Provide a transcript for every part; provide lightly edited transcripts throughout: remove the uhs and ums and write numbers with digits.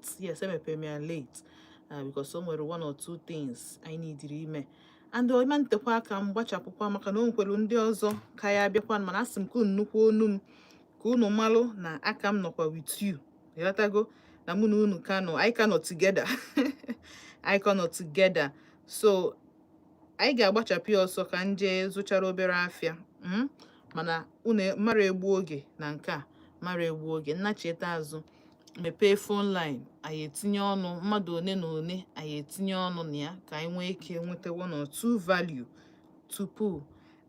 late. Yes, emepere m ya late because o nwere one or two things anyị nidiri ime, and ọma ntekwa aka m gbachapụkwa maka na o nwekwere ndị ọzọ ka ya abịakwa. Mana asị m ka unu nnukwu onu m, ka unu malụ na aka m nọkwa with you. Ịghọtago na mụ na unu ka nọ, anyị ka nọ together, anyị ka nọ together. So anyị ga-agbachapụ ya ọsọ ka m jee zụchara obere afịa, Mana unu mara egbu oge na nke a, mara egbu oge nnachieta azụ, mepee phone line, anyị etinye ọnụ mmadụ one na one, anyị etinye ọnụ na ya ka anyị nwee ike nweta one or two value tupu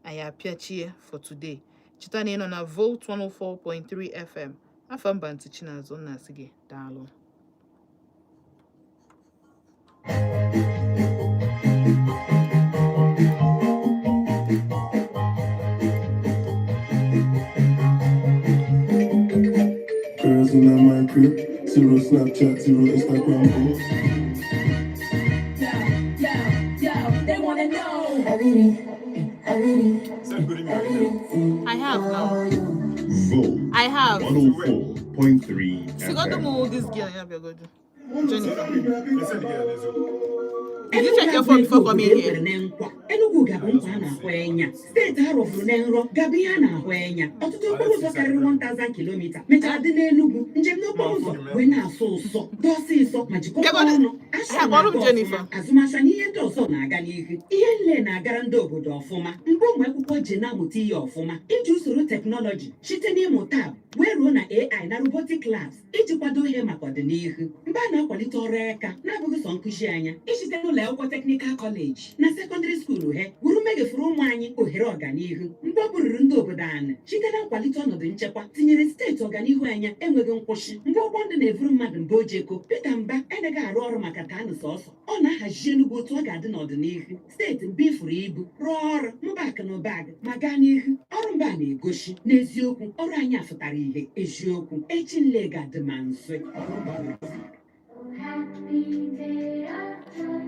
anyị apịachie for today. Cheta na ị nọ na Volt 104.3 FM. Afọ mba ntị Chinazụ nna asị gị daalụ. Girls in my crib, zero Snapchat, zero Instagram posts. Yo, yo, yo, they wanna know. Said good evening. I have now. Volt I have. 104.3 Sigodu FM. m this girl ya bịagodu. Jennifer. They said yeah, there's a Did you check your phone before coming here? Nkwa Enugu gabụ nkwa a na-ahụ enya, steeti a rọfuru na nrọ gabụ ihe a na-ahụ enya. Ọtụtụ okporo ụzọ karịrị 1000 kilomita mechara dị n'Enugu. Njem n'okporo ụzọ wee na-asụ ụsọ dị ọsịsọ ma jikọta ọnụ asha Ya, kpọrọ m na-aga Jennifer. ọfụma, azụmahịa na ihe ndị ọzọ na-aga n'ihu, ihe nle na-agara ndị obodo ọfụma. Mgbe ụmụ akwụkwọ ji na-amụta ihe ọfụma, iji usoro teknọlọji site n'ịmụ tab wee ruo na AI na robotic labs iji kwado ihe maka ọdịnihu, mgbe a na-akwalite ọrụ aka na-abụghị sọ nkụzi anya isite n'ụlọ akwụkwọ technical college na secondary school he wuru meghefuru ụmụ anyị ohere ọganihu, mgbe ọ bụrụrụ ndị obodo anyị site na nkwalite ọnọdụ nchekwa tinyere steeti ọganihu anya enweghị nkwụsị, mgbe ụgbọ ndụ na-evuru mmadụ mba ojeko, Peter Mba anaghị arụ ọrụ maka ka anụ sọsọ ọ na-ahazi Enugu otu ọ ga-adị n'ọdịnihu. Steeti mba ifuru ibu rụọ ọrụ mụba akụ na ụba gị ma gaa n'ihu. Ọrụ mba na-egosi n'eziokwu ọrụ anyị afụtara ihe eziokwu echi nle ga-adị ma nso. Oh, happy day of joy.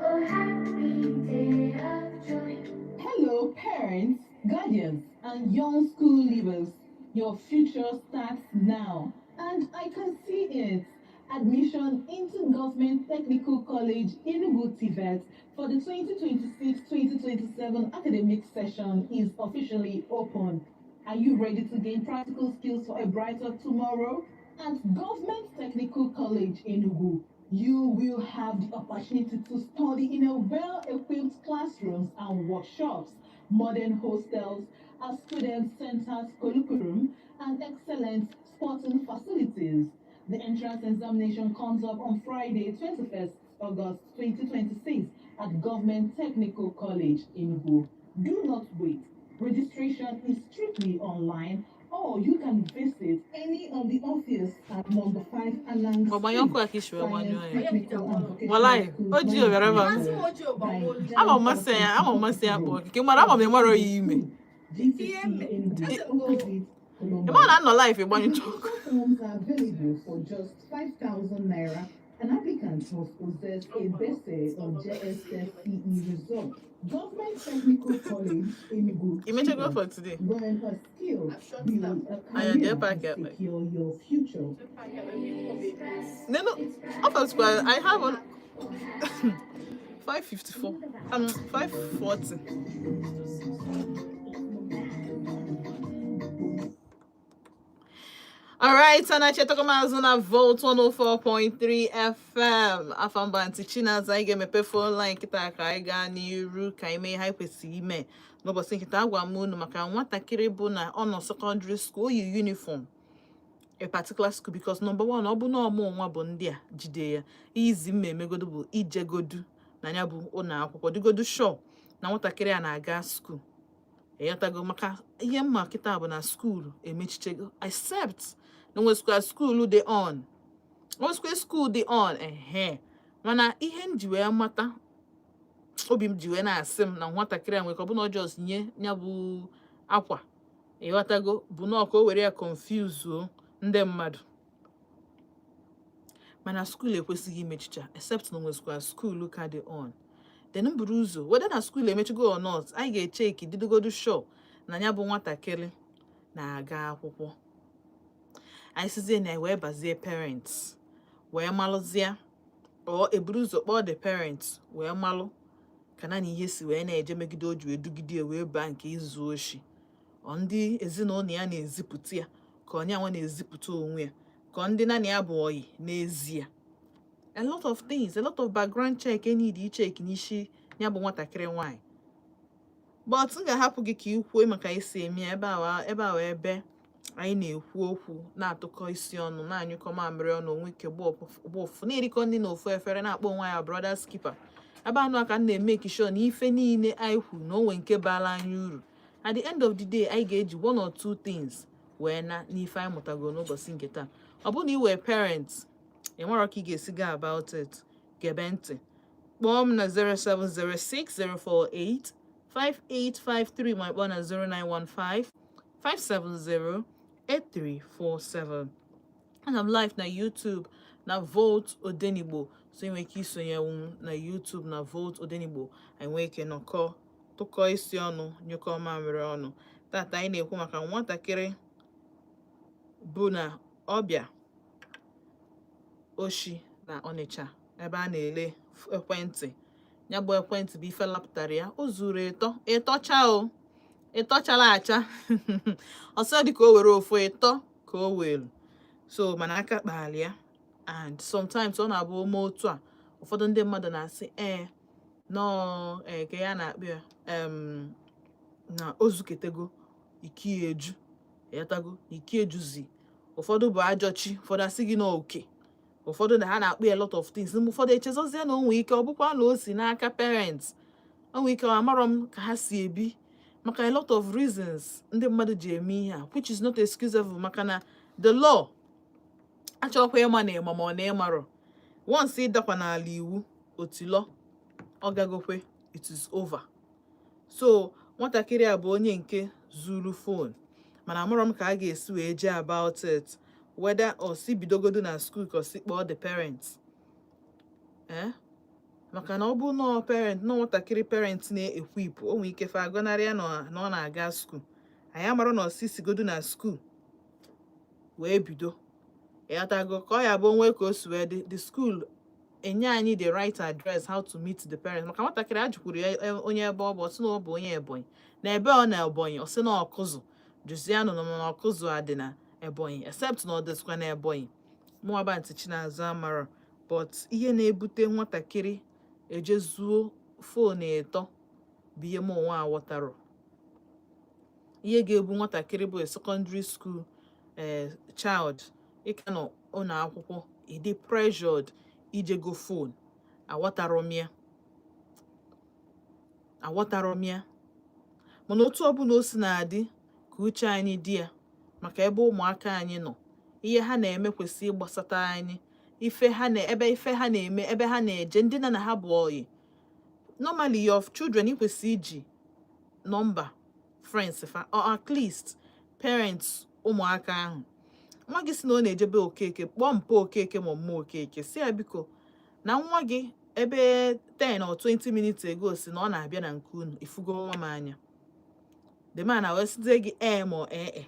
Oh, happy day of joy. Hello, parents, guardians, and young school leavers. Your future starts now, and I can see it. Admission into Government Technical College Enugu TVET for the 2026-2027 academic session is officially open. Are you ready to gain practical skills for a brighter tomorrow? At Government Technical College Enugu, you will have the opportunity to study in a well-equipped classrooms and workshops, modern hostels, a student-centered curriculum, and excellent sporting facilities. The entrance examination comes up on Friday, 21st August 2026 at Government Technical College, Enugu. Do not wait. Registration is strictly online, or you can visit any of the office at number 5 Anang Gbanye ọkụ a ka isi wee gbanyụọ ya. Technical and Vocational Walai, School, o ji obere ba. Masị m ojii ụgbọnwolu. Ama m masị ya, ama m masị ya kpọọ gị. Ka ị mara, ama m ịmarọ ya ime. Ihe mme. Asị m go. Ị ma na anọ live ịgbanyụcha ọkụ. Forms are available for just 5,000 naira, and applicants must possess a BECE or JSSCE result. Government Technical College, Enugu. Imechago for today. Learn a skill, I've shut build down. a Anya, career, jee pack and akpa. secure your future. Nenu, ọfọsịkwa, I have on 5:54, 5:40. All right, so na chetakwa azụ na Volt 104.3 FM. Afa mba ntị Chinazụ, anyị ga-emepe phone line kịta ka anyị gaa n'iru ka anyị mee ihe anyị kwesịrị ime n'ụbọchị nkịta. Agwa m unu maka nwatakịrị bụ na ọ nọ secondary school, o yi uniform a particular school, because number one, ọ bụ na ọmụ nwa bụ ndị a jide ya izi mma emegodu bụ ijegodu na ya bụ ụlọ akwụkwọ, dịgodu sure na nwatakịrị a na-aga school. Ịghọtago? Maka ihe mma kịta bụ na school emechichego, except na nwesịkwa school dị on, nwesịkwa school dị on ehe. Mana ihe m ji wee mata, obi m ji wee na-asị m na nwatakịrị a nwere ka ọ bụ na ọ just nye ya bụ akwa, ịghọtago, bụ na ọ ka o were ya confuse ndị mmadụ. Mana school ekwesịghị imechicha, except na nwesịkwa school ka dị on. Then m buru ụzọ, whether na school emechigo or not, anyị ga-echeki, didogodu sure na ya bụ nwatakịrị na-aga akwụkwọ. Anyị sizie na wee bazie parents wee malụzie, ọ eburu ụzọ kpọọ the parents wee malụ ka na ihe si wee na-eje megide o ji wee dugide ya wee baa nke izu oshi. Ọ ndị ezinụlọ ya na-ezipụta ya, ka onye anwa na-ezipụta onwe ya, ka ndị naanị ya bụ oyi n'ezie. A lot of things, a lot of background check e need icheck n'isi ya bụ nwatakịrị nwanyị. But m ga-ahapụ gị ka ị kwuo maka isi eme ya. Ebe a wee ebe anyị na-ekwu okwu, na-atụkọ isi ọnụ, na-anyụkọ mamịrị ọnụ, onwe ike gba ụfụfụ, na-erikọ nri n'ofu efere, na-akpọ onwe ya brothers keeper. Ebe anụ aka m na-emeki sure na ife niile anyị kwuru na onwe nke baala anyị uru. At the end of the day, anyị ga-eji one or two things wee na n'ife anyị mụtago n'ụbọchị nke taa. Ọ bụrụ na ị wee parent, ị nwere ka ị ga-esi go about it. Gebe ntị, kpọọ m na 0706 048 5853, ma kpọọ na 0915 570 8347. Ana m live na YouTube na Volt Odenigbo, so ị nwere ike isonyewu m na YouTube na Volt Odenigbo. Anyị nwee ike nọkọ, tụkọ isi ọnụ, nyụkọ mamịrị ọnụ. Tata anyị na-ekwu maka nwatakịrị bụ na ọbịa oshi na Ọnịcha, ebe a na-ele ekwentị. Ya bụ ekwentị bụ ife lapụtara ya. O zuru ịtọ, ịtọcha o ịtọchala acha ọsọ dị ka o were ofu ịtọ ka o welu. So mana aka kpali ya. And sometimes ọ na-abụ ome otu a, ụfọdụ ndị mmadụ na-asị ee nọọ ee ka ya na-akpị ya na o zuketego iki eju yatago iki ejuzi. Ụfọdụ bụ ajọ chi, ụfọdụ asị gị na oke, ụfọdụ na ha na-akpụ ya a lot of things. Mgbe ụfọdụ echezozie na o nwee ike ọ bụkwa na o si n'aka parents, o nwee ike amarọ m ka ha si ebi, maka a lot of reasons ndị mmadụ ji eme ihe a, which is not excusable, maka na the law achọghịkwa ịma na ịma ma ọ na ịmarọ. Once ịdakwa n'ala iwu otilọ, ọ gagokwe, it is over. So nwatakịrị a bụ onye nke zuru phone, mana amarọ m ka a ga-esi wee jee about it, whether ọ si bidogodo na school ka ọ si kpọọ the parents, maka na ọ bụ nọọ parent nọọ nwatakịrị, parent na-ekwu ipụ, o nwee ike fa agọnarị ya na ọ na-aga school. Anyị amara na ọsi sigodo na school wee bido, ịghọtago, ka ọ ya bụ onwe ka o si wee dị, the school enye anyị the right address, how to meet the parents. Maka nwatakịrị a jụkwuru ya onye ebe ọ bụ, ọ sị na ọ bụ onye Ebonyi. Na ebe ọ na Ebonyi, ọ sị na Ọkụzụ. Jụzianụ na Ọkụzụ adị na Ebonyi, except na ọ dịzikwa na Ebonyi. Mụnwa bụ Aunty Chinazụ amara. But ihe na-ebute nwatakịrị ejezuo phone ịtọ bụ ihe m onwe aghọtarọ. Ihe ga-ebu nwatakịrị bụ a secondary school child, ịka nọ ụlọ akwụkwọ, ịdị pressured ijego phone, aghọtarọ m ya, aghọtarọ m ya. Mana otu ọbụla o si na-adị, ka uche anyị dị ya, maka ebe ụmụaka anyị nọ, ihe ha na-eme kwesịrị ịgbasata anyị. Ife ha na ebe ife ha na-eme, ebe ha na-eje, ndị na ha bụ oyi. Normally your children, ị kwesịrị iji nọmba friends fa, or at least parents ụmụaka ahụ. Nwa gị si na ọ na-ejebe Okeke, kpọọ mpa Okeke ma mma Okeke, si ya biko, na nwa gị ebe 10 or 20 minutes ago si na ọ na-abịa na nke unu, ifugo nwa m anya. The man wee site gị ee ma ọ ee.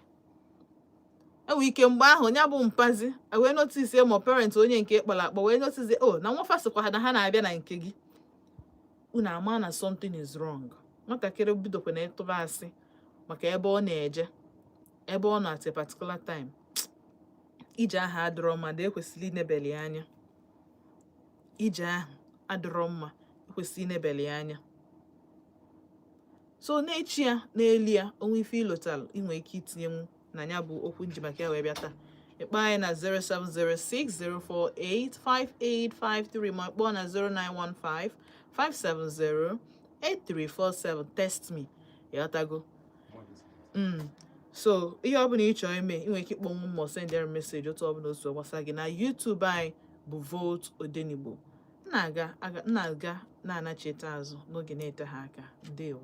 Enwere ike mgbe ahụ ya bụ mpazi wee notice, ma parent onye nke kpọrọ akpọ wee notice o na nwa sịkwa ha na ha na-abịa na nke gị, unu ama na something is wrong. Nwatakịrị bidokwa na ịtụba asị maka ebe ọ na-eje, ebe ọ nọ at a particular time, ije ahụ adịrọ mma, dị ekwesịrị inebeli anya. Ije ahụ adịrọ mma, ekwesịrị inebeli anya. So na-echi ya n'elu ya onwe ife ilotalụ ị nwere ike itinyenwu na ya bụ okwu nji maka ya wee bịa taa. Ịkpọ anyị na 0706 048 5853, ma kpọọ na 0915 570 8347. Text me, ịghọtago? So ihe ọbụla ị chọrọ ime, ị nwere ike ịkpọ nwa ma send ya message, otu ọbụla otu gbasa gị. Na YouTube anyị bụ Volt Odenigbo. M na-aga m na-aga na-anachite azụ n'oge na-ete ha aka. Ndewo.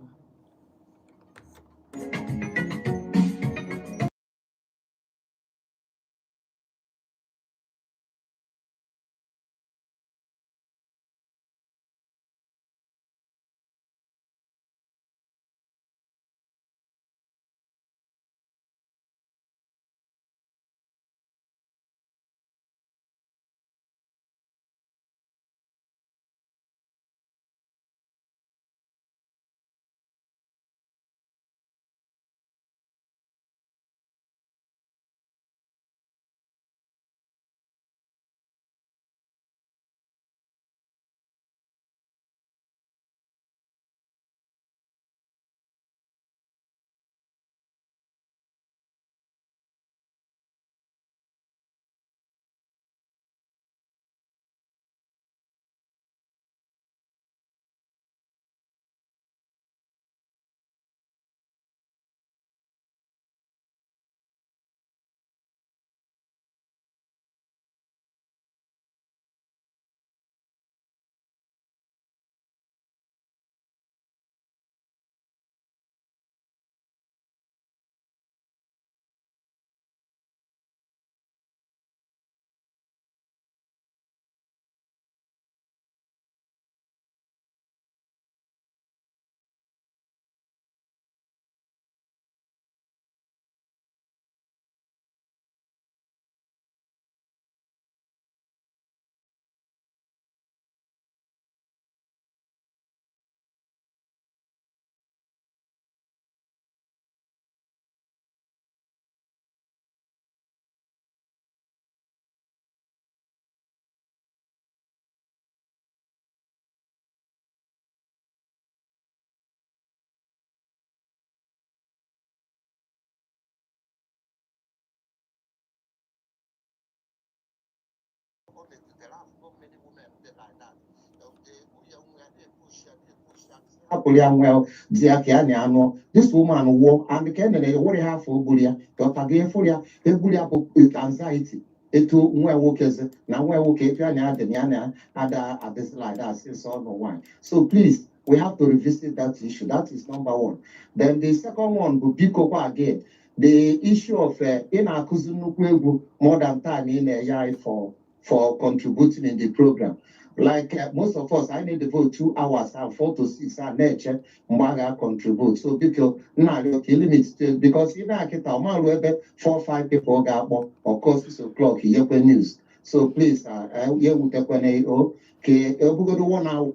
Hapụrụ ya nwa di ya ka ya na anụ. This woman wụọ and ka e mere ewere ha afọ ogburu ya ka ọ taga efuru ya egburu ya bụ anxiety etu nwa ya nwoke zi na nwa ya nwoke etu ya na adị na ya na ada adịzi like that since ọ nọ nwanyị. So please, we have to revisit that issue. That is number one. Then the second one bụ, biko kwa, again, the issue of ị na-akụzi nnukwu egwu more than time ị na-enye anyị for contributing in the program. Like most of us, I need to devote 2 hours and 4 to 6 and na-eche mgbe a ga-contribute. So biko, nna arịọ ka limit to, because ị na-akịta ọmalụ ebe four five people ga-akpọ ọkọ 6 o'clock yekwe news. So please, ya ewutekwana o ka ebugodo one hour.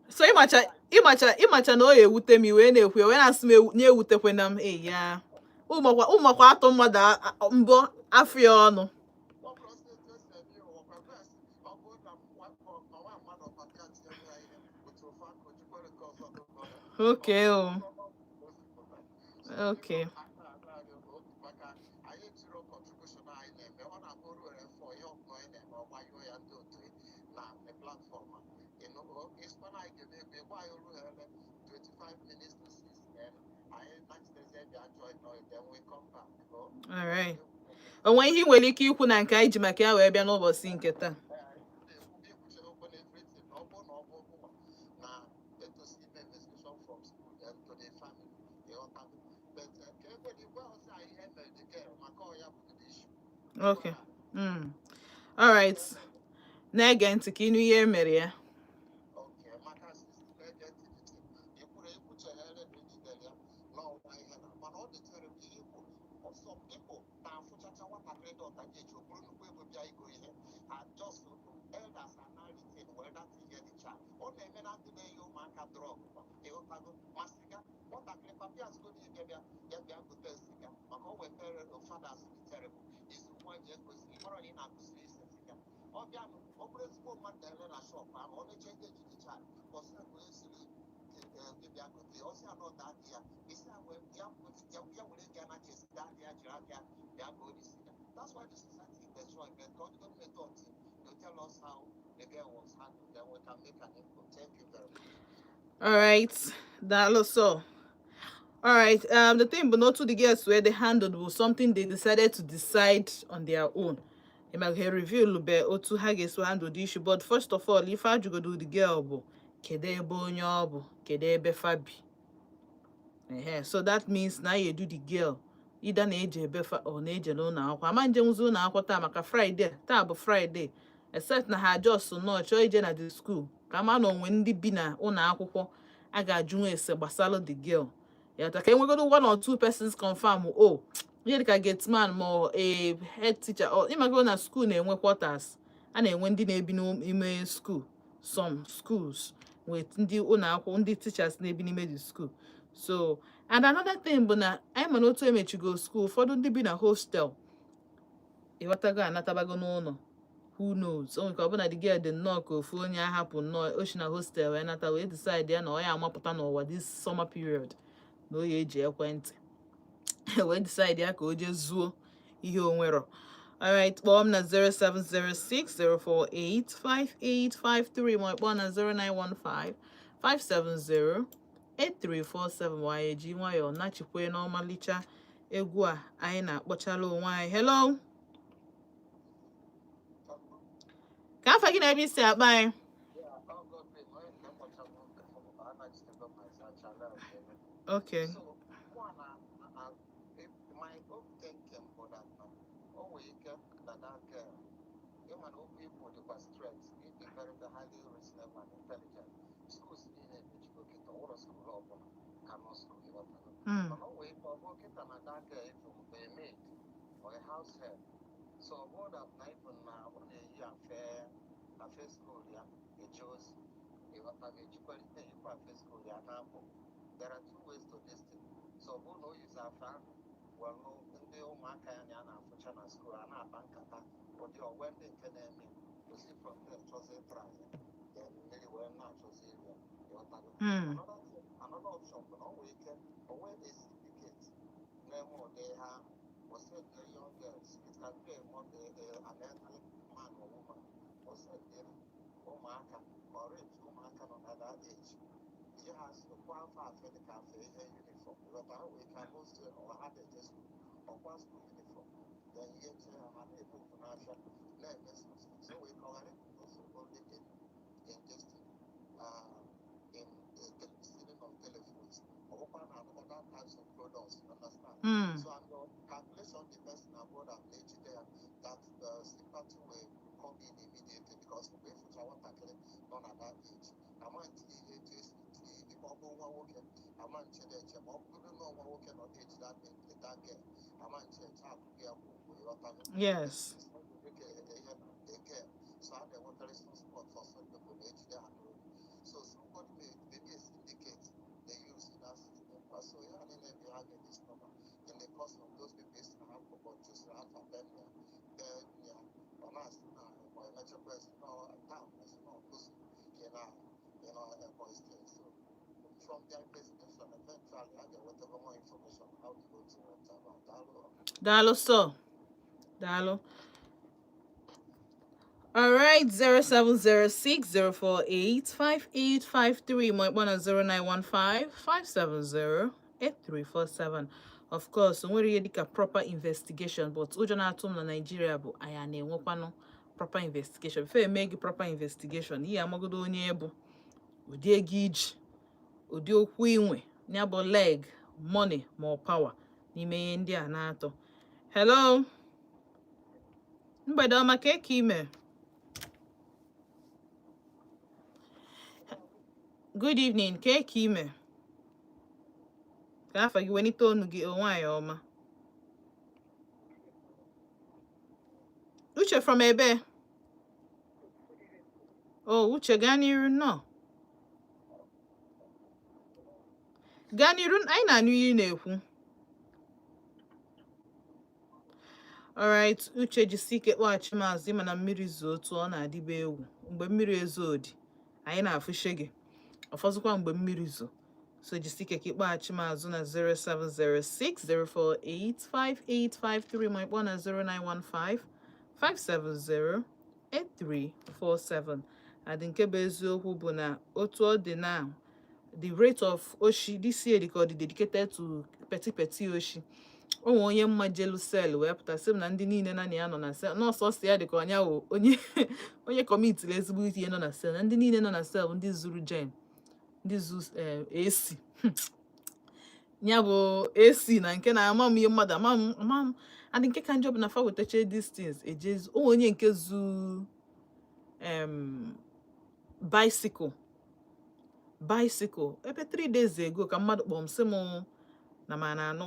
So ịmacha na ọ ya ewute m, iwee na-ekwu ya wee na-asị m na ewutekwana m. Ee, ya ụmụakwa atụ mmadụ mbọ afọ ya ọnụ. Okay o, okay. Alright, o nwee ihe ị nwere ike ikwu na nke anyị ji maka ya wee bịa n'ụbọchị nke taa? Okay. Alright, na-ege ntị ka ịnụ ihe e mere ya. Alright, daalụ. So alright, the thing bụ na otu the girls were they handled was something they decided to decide on their own. Ịma ha reveal be otu ha ga-esi handle the issue, but first of all, ife ajụgodo the girl bụ kedu ebe onye ọ bụ, kedu ebe fa bi. Ehe, so that means na ya edu the girl either na-eje ebe fa or na-eje n'ụlọ akwụkwọ ama njenwuzi ụlọ akwụkwọ taa maka Friday. Taa bụ Friday, except na ha just nọ chọọ ije na the school ka ama na onwe ndị bi na ụlọ akwụkwọ a ga-ajụ nwa ese gbasara the girl ya ta ka enwegodo one or two persons confirm o ihe dịka gateman ma ọ a head teacher or ịmago na school na-enwe quarters, a na-enwe ndị na-ebi n'ime school. Some schools with ndị ụlọ akwụkwọ, ndị teachers na-ebi n'ime the school. So, and another thing bụ na anyị ma na otu emechigo school, ụfọdụ ndị bi na hostel, ịghọtago, anatabago n'ụlọ. Who knows, o nwere ka ọ bụ na the girl dị nnọọ ka ofu onye ahapụ nnọọ o si na hostel wee nata wee decide ya na ọ ya amapụta n'ụwa this summer period na o ya eji ekwentị wee decide ya ka o jee zuo ihe o nwero. Alright, kpọọ m na 0706 048 5853 ma ọ kpọọ na 0915 570 8347. Ma anyị eji nwayọọ nachikwe n'ọmalịcha egwu a anyị na-akpọchala onwe anyị. Hello, ka afa gị na ebe isi akpa anyị? Okay. So, one, my own thinking bụ that na o nwere ike na that girl, ịma na okwu ikwu dịkwa straight, ịdị very very highly reasonable and intelligent. Schools niile emechigo kịta, ụlọ school ọbụla ka nọ school, ịghọtago. Mana o nwere ike ọ bụrụ kịta na that girl ịfụ bụ a maid or a house help. So ọ bụrụ that na even na ọ na-eyi afe school ya eje ozi, ịghọtago, ejikwalite eyikwa afe school ya na-apụ. There are two ways to this thing. So ọ bụrụ na o yizi afe ahụ welụ ndị ụmụaka ya na ya na-afụcha na school a na-akpa nkata ụdị ọgwe ndị nke na-eme osi from there chọzie try ya, then mmiri wee na-achọzi iri ya, ịghọtago. Another thing, another option bụ na o nwere ike o nwee a syndicate na-enwe ụdị ha ahụ o send the young girls. It can be a, an elderly man or woman. that age, ihe ha kwa afọ afe dị ka afe ihe uniform, ịghọta, ha wee ka bụ ọ ha na-eje school, ọkwa school uniform, then ihe che ha ha na-ebu n'afịa na-eme. So we kọghara also only in this thing, in the stealing of telephones or other types of products, you understand? So and your calculation, the person abroad and age there, that sympathy will come in immediately because mgbe ịfụcha nwatakịrị nọ na that age, ama ntị ihe etu esi tii ọ bụ nwa nwoke, ama nche na-eche ma ọ bụrụ na nwa nwoke nọ na-eji that girl, ama nche eche akụkọ ya bụ ugbo, ịghọtago? Yes. Dịka ihe na a girl, so a na-enwekarị soft spot for some people na-ejide ha n'obi. So somebody maybe a syndicate they use in that system. So ihe a niile bụ ha ga-discover in the course of those people esi na ha kpọkọ chụsịrị afa be nna ya, be nne ya, ọ na-asị na ma emechakwa esi na town, esi na ọkụzi in Ebonyi State. So from their investigation, eventually a ga-enweta more information how the whole thing went about. Daalụ. Daalụ sọ. Daalụ. All right, 0706 048 5853. My one at 0915 570 8347. Of course, o nwere ihe dịka proper investigation, but ụjọ na-atụ m na Nigeria bụ anyị a na-enwekwanụ proper investigation. Before eme gị proper investigation, ihe amagodo onye bụ, ụdị ego iji, ụdị okwu inwe, ya bụ leg, money ma ọ power n'ime ihe ndị a na-atọ. Hello, mgbede ọma, ka eke ime? Good evening, ka eke ime? Ka afa gị, welite onu gị o, nwaanyị ọma. Uche from ebe? Oh, Uche, gaa n'iru nnọọ. Gaa n'iru, anyị na-anụ ihe ị na-ekwu. Alright, Uche, jisi ike kpọghachi m azụ, mana mmiri zoo otu ọ na-adịbe egwu. Mgbe mmiri ezo dị, anyị na-afụ shege. Ọfọzụkwa mgbe mmiri zo. So jisi ike ka ịkpọghachi m azụ na 0706 048 5853 ma ịkpọ na 0915 570 8347. Adị nke bụ eziokwu bụ na otu ọ dị na the rate of oshi this year dị ka ọ dị dedicated to petty petty oshi. O nwere onye mma jelu cell wee pụta sị m na ndị niile na ya nọ na cell nọọsụ ọsọ ya dị ka ọnya wụ onye onye commitiri ezigbo ihe nọ na cell, na ndị niile nọ na cell bụ ndị zuru gen, ndị zu AC, ya bụ AC na nke na ama m ihe mmadụ ama m ama m. Adị nke ka njọ bụ na fa wetacha these things ejezu o nwere onye nke zu bicycle ebe 3 days ago ka mmadụ kpọọ m sị m na ma na-anụ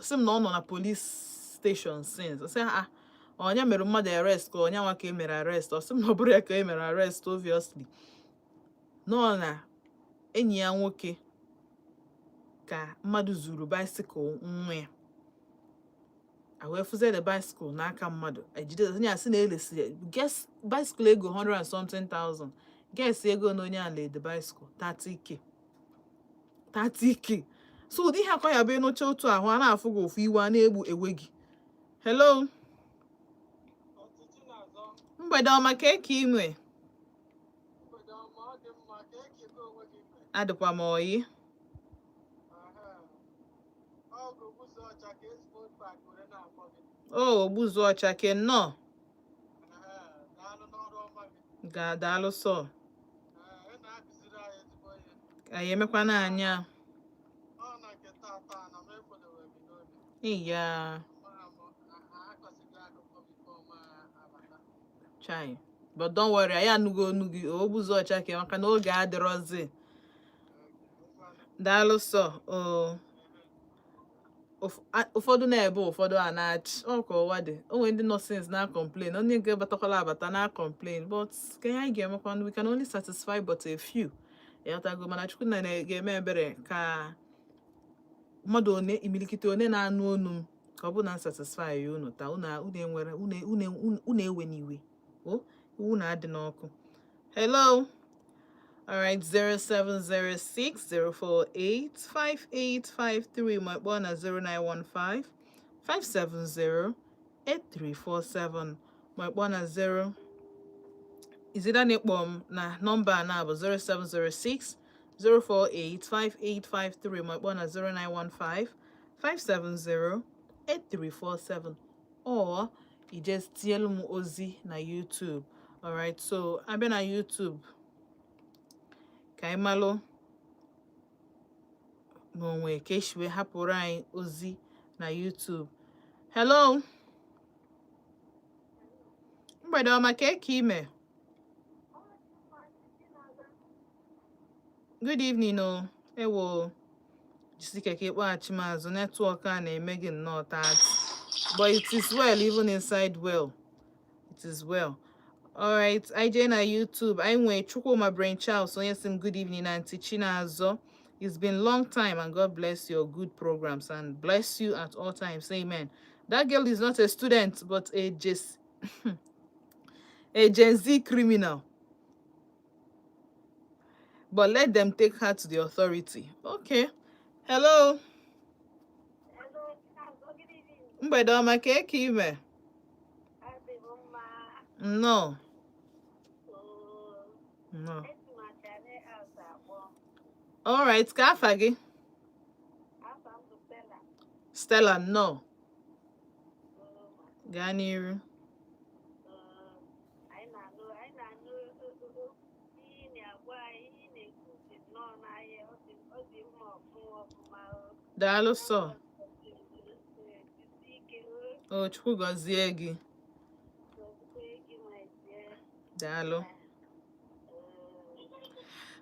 sị m na ọ nọ na police station since. Sị ha onye mere mmadụ arrest ka onye nwa ka e mere arrest. Ọ sị m na ọ bụrụ ya ka e mere arrest, obviously nọ na enyi ya nwoke ka mmadụ zuru bicycle nwa ya, a wee fụzie the bicycle n'aka mmadụ ejide onye a sị na elesi ya. Guess bicycle ego 100 and something thousand. Guess ego na onye a lee the bicycle? 30K, 30K. So ụdị ihe akọ ya bụ ịnụcha otu ahụ a na-afụ gị ofu iwe a na-egbu ewe gị. Hello, mgbede ọma, ka eke inwe? Adịkwa m oyi. O ogbuzu ọcha ke nnọọ. Ga-adaalụ sọ. Anyị emekwana anya iya. Chai, but don't worry, anyị anụgo onu gị, ogbuzu ọcha ke, maka na oge adịrọzi. Daalụ sọ o. Ụfọdụ na-ebe, ụfọdụ a na-achị ọ ka ụwa dị. O nwere ndị nọ since na complain, onye nke batakwala abata na complain, but ka ihe anyị ga-emekwa, we can only satisfy but a few, ịghọtago? Mana Chukwu na ga-eme ebere ka mmadụ one imilikiti one na-anụ onu m ka ọ bụ na satisfy ya unu taa. Unu unu enwere unu unu unu ewe n'iwe o iwu na-adị n'ọkụ. Hello. All right, 0706 048 5853. Ma kpọọ na 0915 570 8347. Ma kpọọ na Izida na-ekpọ m na nọmba a na-abụ 0706 048 5853, ma ịkpọ na 0915 570 8347, or i just tinyelu m ozi na YouTube. Alright, so abịa na YouTube ka anyị malụ n'onwe ka esi wee hapụrụ anyị ozi na YouTube. Hello, mgbede ọma. Ka eke ime? Good evening o. Ewo, jisike ka ịkpọghachi m azụ. Network a na-eme gị nnọọ tat, but it is well, even inside well, it is well. Alright, anyị jee na YouTube. Anyị nwee Chukwuma Brain Charles, onye sị m, "Good evening, Aunty Chinazọ. It's been long time, and God bless your good programs and bless you at all times. Amen. That girl is not a student but a Gen Z criminal, but let them take her to the authority." Okay, hello. Hello, good evening. Mgbede ọma. Ka eke ime? Adị m mma. Nnọọ. Oo, nnọọ. Esi m Achane House akpọ. Alright, ka afa gị? Afa m bụ Stella. Stella, nnọọ. Oo, Gaa n'iru. oo, anyị na-anụ ihe ị na-agwa anyị, ihe ị na-ekwu dị nnọọ n'ahịa, ọ dị mma ọfụma ọfụma o. Daalụ sọ. Jisie ike o. O Chukwu gọzie gị. Gọzie gị, my dear. Daalụ.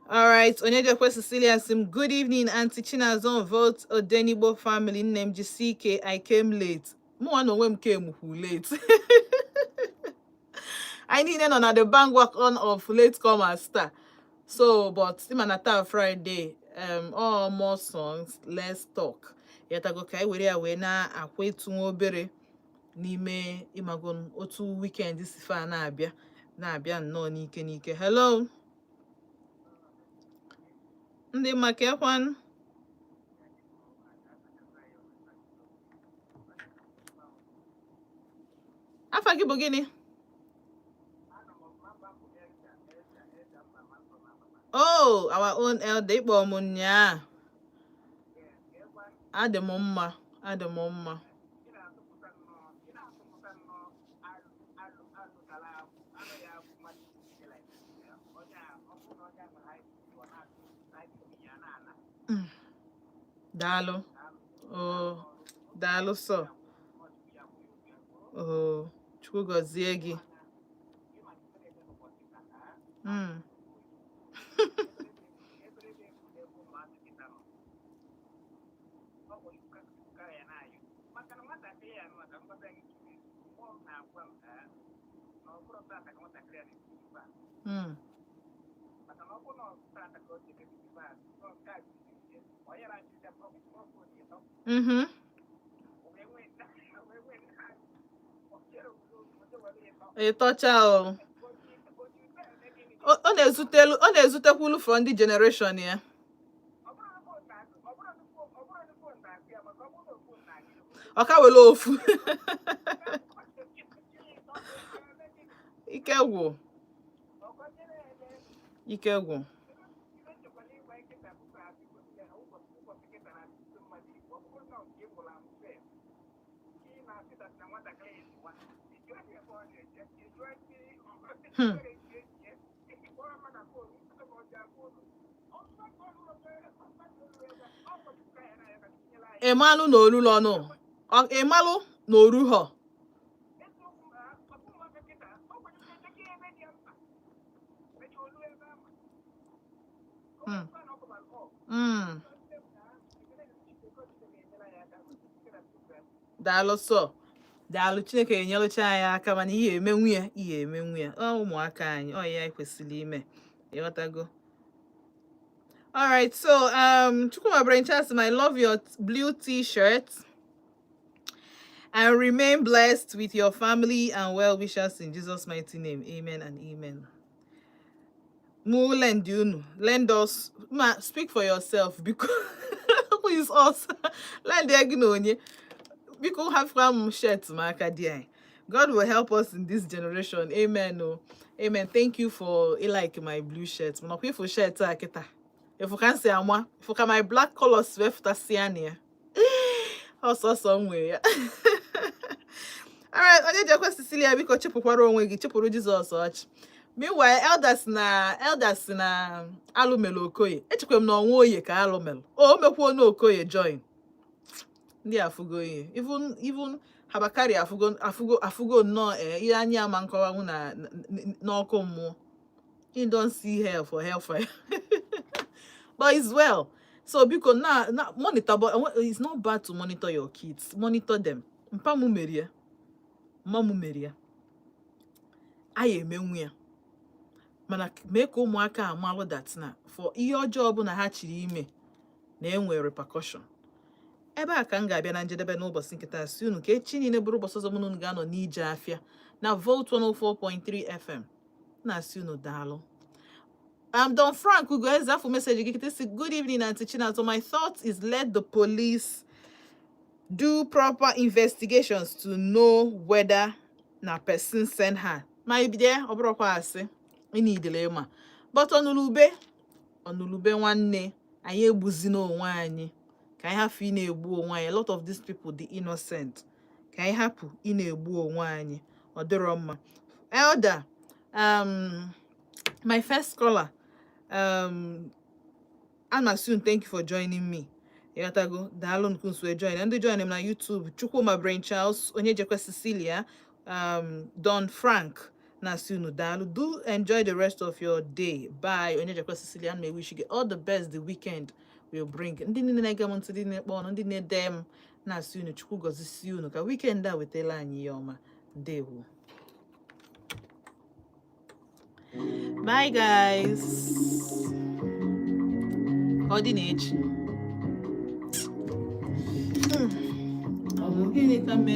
All right, Onyejekwe Cecilia sị m, "Good evening, Auntie Chinazon Volt Odenigbo family. Nne m, jisike, I came late." Mụnwa na onwe m came who late. Anyị niile nọ na the bandwagon of late comers taa. So, but ịma na taa Friday, all more songs, less talk. Yatago ka anyị were ya wee na-akwa etu nwa obere n'ime ịmago otu weekend si fa na-abịa na-abịa nnọọ n'ike n'ike. Hello. Ndị maka ekwan. Afa gị bụ gịnị? Oh, our own elder, ịkpọ m nnyaa. Adị m mma, adị m mma. Daalụ. Oh, daalụ sọ. Oh, Chukwu gọzie gị. Ịtọcha o. Ọ na-ezutelu, ọ na-ezutekwulu for ndị generation ya. Ọ ka were ofu. Ike gwụ. Ike gwụ. Ịmalụ na olulu ọnụ. Ịmalụ na orughọ. Daalụ sọ. Daalụ. Chineke enyelụcha anyị aka, mana ihe emenwu ya, ihe emenwu ya. Ọ ụmụaka anyị, ọ ya anyị kwesịrị ime. Ịghọtago? All right, so Chukwuma Brain Charles, I love your blue t-shirt and remain blessed with your family and well wishers in Jesus' mighty name. Amen and amen. Mu lend unu, lend us. Ma, speak for yourself because who is us? Lend gị na onye. Biko hafụkwa m shirt m aka di anyị. God will help us in this generation. Amen. Oh. Amen. Thank you for like my blue shirt. Mana ọkwa ịfụ shirt a kịta, ịfụ ka m si ama, ịfụ ka my black colors wee fụtasịa na ya, ọsọsọ m nwere ya. Alright, onye jekwe Cecilia, biko chịpụkwara onwe gị, chịpụrụ Jizọs ọchị. Meanwhile, elders na elders na alụmelu Okoye, echekwa m na ọnwa oye ka alụmelu o mekwuo na Okoye join ndị afụgo ihe. Even Habakari afụgo, afụgo, afụgo nnọọ. Ee, ihe anya ama nkọwanwu na n'ọkụ mmụọ. He don see hell for hellfire, but it's well. So biko, na monitor, but it's not bad to monitor your kids. Monitor them. Mpa m mere ya, mma m mere ya, anyị emenwu ya, mana mee ka ụmụaka amalụ that na for ihe ọjọọ ọbụla ha chiri ime na enwe repercussion. Ebe a ka m ga-abịa na njedebe n'ụbọchị nke taa. Si unu ka echi niile bụrụ ụbọchị ọzọ mụ na unu ga-anọ n'ije afịa na Volt 104.3 FM. Na-asị unu daalụ. Don Frank Ugoeze, afọ message gị kịta, si good evening, Aunty Chinazọ. My thought is, let the police do proper investigations to know whether na person send her. My dear, ọ bụrụkwa asị ịnidele ịma, but ọnụlube ọnụlube nwanne anyị, egbuzina onwe anyị, ka anyị hapụ ị na-egbu onwe anyị. A lot of these people dị innocent. Ka anyị hapụ ị na-egbu onwe anyị, ọ dịrọ mma. Elder, my first caller, I'm assume, thank you for joining me. Ịghọtago? Daalụ nkunsu join ndị join m na YouTube, Chukwuma Brain Charles, onye jekwa Cecilia, Don Frank, na-asị unu daalụ. Do enjoy the rest of your day. Bye. Onye jekwa Cecilia, may wish you all the best the weekend will bring. Ndị niile na-ege m ntị, ndị na-ekpọ ọnụ, ndị na-ede m, na-asị unu Chukwu gọzisie unu, ka weekend a wetara anyị ihe ọma. Ndewo. Bye guys, ka ọ dị na echi. Ọ bụ gịnị ka mere?